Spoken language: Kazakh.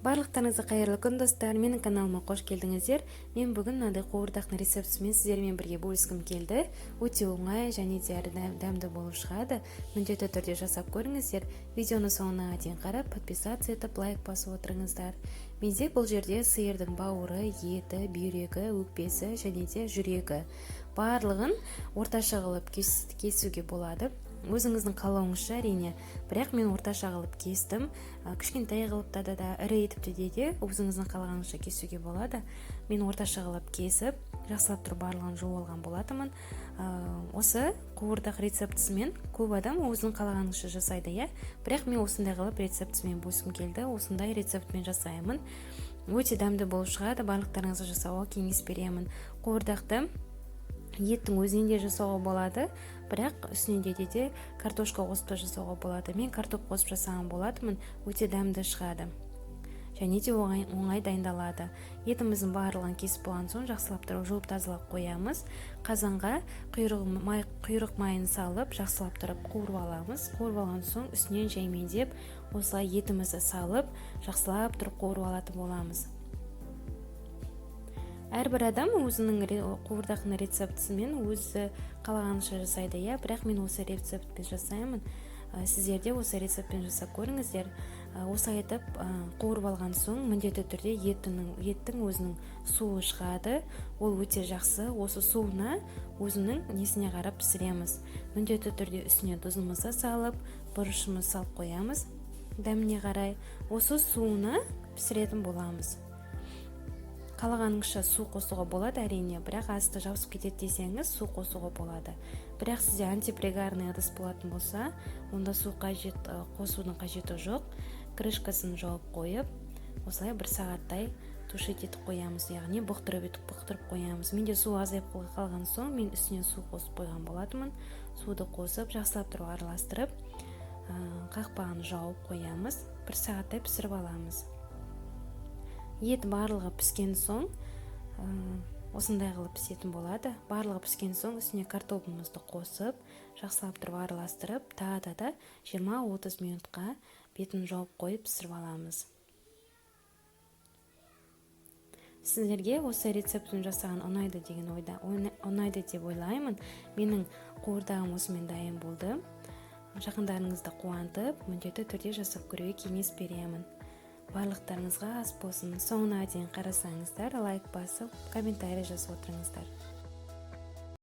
Барлықтарыңызға қайырлы күн, достар! Менің каналыма қош келдіңіздер. Мен бүгін мынадай қуырдақтың рецептісімен сіздермен бірге бөліскім келді. Өте оңай және де дәмді болып шығады. Міндетті түрде жасап көріңіздер. Видеоны соңына дейін қарап, подписаться етіп, лайк басып отырыңыздар. Менде бұл жерде сиырдың бауыры, еті, бүйрегі, өкпесі және де жүрегі. Барлығын орташа қылып кесуге болады, өзіңіздің қалауыңызша, әрине. Бірақ мен орташа қылып кестім. Кішкентай қылып та, ірі етіп те, өзіңіздің қалағаныңызша кесуге болады. Мен орташа қылып кесіп, жақсылап тұрып барлығын жуып алған болатынмын. Осы қуырдақ рецептісімен көп адам өзінің қалағанынша жасайды, иә. Бірақ мен осындай қылып рецептісімен бөліскім келді. Осындай рецептмен жасаймын, өте дәмді болып шығады. Барлықтарыңызға жасауға кеңес беремін. Қуырдақты еттің өзінен де жасауға болады, бірақ үстіне де картошка қосып та жасауға болады. Мен картоп қосып жасаған болатынмын, өте дәмді шығады және де оңай, оңай дайындалады. Етіміздің барлығын кесіп болған соң, жақсылап тұрып жуып, тазалап қоямыз. Қазанға құйрық майын салып, жақсылап тұрып қуырып аламыз. Қуырып алған соң, үстінен жаймендеп осылай етімізді салып, жақсылап тұрып қуырып алатын боламыз. Әрбір адам өзінің қуырдақтың рецептісімен өзі қалағанынша жасайды, иә. Бірақ мен осы рецептпен жасаймын. Сіздер де осы рецептпен жасап көріңіздер. Осылай етіп қуырып алған соң, міндетті түрде еттің өзінің суы шығады, ол өте жақсы. Осы суына өзінің несіне қарап пісіреміз. Міндетті түрде үстіне тұзымызды салып, бұрышымызды салып қоямыз дәміне қарай. Осы суына пісіретін боламыз. Қалағаныңызша су қосуға болады, әрине. Бірақ асты жабысып кетеді десеңіз, су қосуға болады. Бірақ сізде антипригарный ыдыс болатын болса, онда су қажет, қосудың қажеті жоқ. Крышкасын жауып қойып, осылай бір сағаттай тушить етіп қоямыз, яғни бұқтырып қоямыз. Менде су азайып қалған соң, мен үстіне су қосып қойған болатынмын. Суды қосып, жақсылап тұрып араластырып, қақпағын жауып қоямыз, бір сағаттай пісіріп аламыз. Ет барлығы піскен соң, осындай қылып пісетін болады. Барлығы піскен соң, үстіне картопымызды қосып, жақсылап тұрып араластырып, тағы да 20-30 минутқа бетін жауып қойып пісіріп аламыз. Сіздерге осы рецептін жасаған ұнайды деген ойда, ұнайды деп ойлаймын. Менің қуырдағым осымен дайын болды. Жақындарыңызды қуантып, міндетті түрде жасап көруге кеңес беремін. Барлықтарыңызға ас болсын! Соңына дейін қарасаңыздар, лайк басып, комментарий жазып отырыңыздар.